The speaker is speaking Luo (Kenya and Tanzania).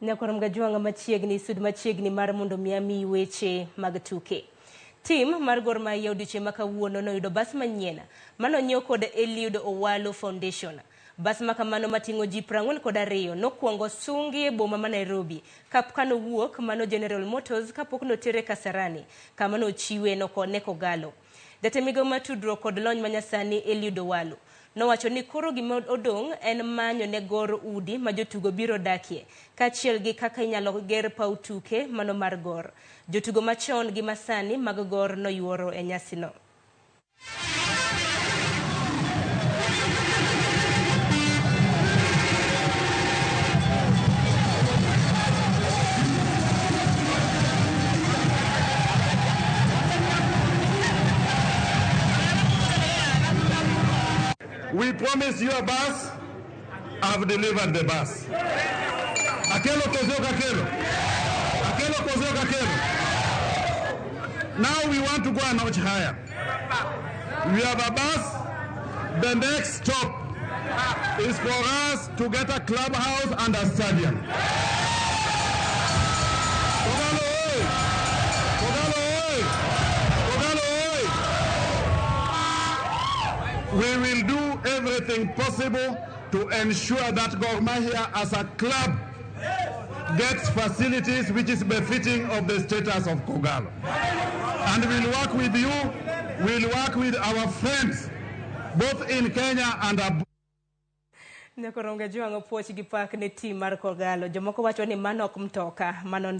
Nyakwar Mgajwang'a machiegni sud machiegni mar mondo mi amiyi weche mag tuke. Tim mar Gor Mahia odiochieng' ma kawuono noyudo bas manyien manonyiew kod Eliud Owalo Foundation. Bas ma kamano mating'o ji 42 nokwongo sungi e boma ma Nairobi kap kanowuok mano General Motors kapok notere Kasarani kama nochiwe ne Kogalo. Jatend migao mar tudruok kod lony manyasani Eliud Owalo nowacho ni koro gima odong' en manyo ne Gor udi ma jotugo biro dakie kaachiel gi kaka inyalo ger paw tuke mano mar Gor. Jotugo machon gi masani mag Gor noyuoro e nyasino. We promised you a bus. I've delivered the bus. Akelo koso kakelo. Akelo koso kakelo. Now we want to go a notch higher. We have a bus. The next stop is for us to get a clubhouse and a stadium. Kogalo oi! Kogalo oi! Kogalo oi! We will do everything possible to ensure that Gor Mahia as a club gets facilities which is befitting of the status of Kogalo. And we'll work with you, we'll work with our friends, both in Kenya and abroad. Nyakoronga Jwang'o puoch gi pak ne tim mar Kogalo. Jomoko wacho ni mano ok mtoka, mano